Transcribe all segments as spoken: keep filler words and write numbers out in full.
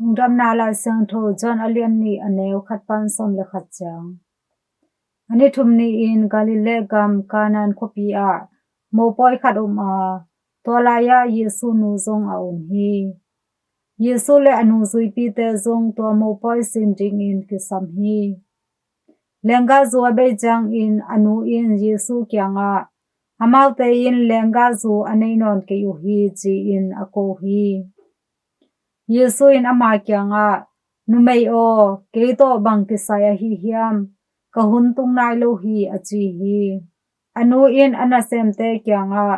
Lungdamna Lai Siangtho John a lian nih, a neu khat pan sawm le khat ciang. A ni thum ni-in Galilee gam Kanaan khuapi ah mopawi khat om a, tua lai-ah Jesu nu zong a om hi. Jesu le a nungzuipite zong tua mopawi sim dingin kisam hi. Lenggahzu a bei ciangin a nu in Jesu kiangah, "Amaute in lenggahzu a nei nawn kei uh hi," ci-in a ko hi. Jesu in ama kiangah, "Numei aw, kei tawh bang kisai ahi hiam? Ka hun tung nai lo hi," a ci hi. A nu in a nasemte kiangah,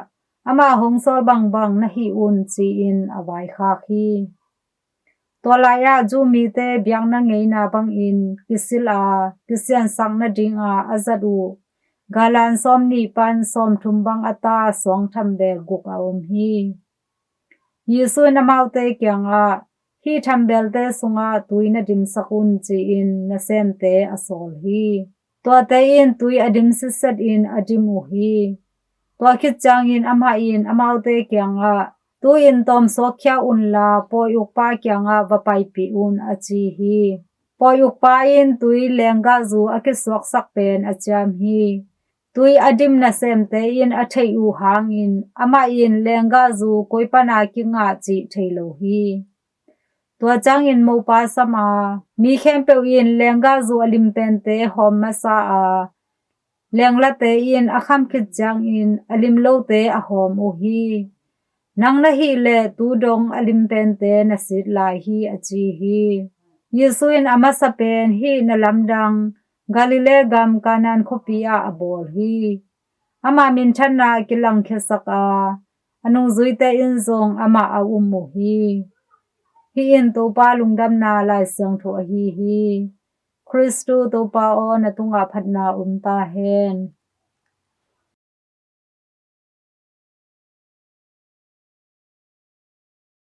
"Amah hong sawl bangbang na hih un," ci-in a vaikhak hi. Tua lai-ah Jew mite biakna ngeina bangin kisil a, kisiansak nadinga a zat uh galan sawm nih pan sawm thum bang a ta suang thambel guk a om hi. Jesu in amaute kiangah, "Hih thambelte sungah tui na dimsak un," ci-in nasemte a sawl hi. Tuate in tui a dim sitset in a dim uh hi. Tua khit ciangin amah in amaute kiangah, "Tu-in tawm suakkhia unla, pawi ukpa kiangah va paipih un," a ci hi. Pawi ukpa in tui lenggahzu a kisuaksak pen a ciam hi. Tui a dim nasemte in a theih uh hangin amah in lenggahzu koi pana kingah cih thei lo hi. Tua ciangin mopa sam a, mi khempeuh in lenggahzu a lim pente hawm masa a, lenglate in a kham khit ciangin a lim lote a hawm uh hi. "Nang na hih leh tu dong a lim pente na sit lai hi," a ci hi. Jesu in a masa pen hih na lamdang Galilee gam Kanaan khuapi ah a bawl hi. Ama minthanna a kilangkhiasak a, a nungzuite in zong amah a um uh hi. Hih in Topa Lungdamna Lai Siangtho ahi hi. Khristu Topa aw, na tungah phatna om ta hen.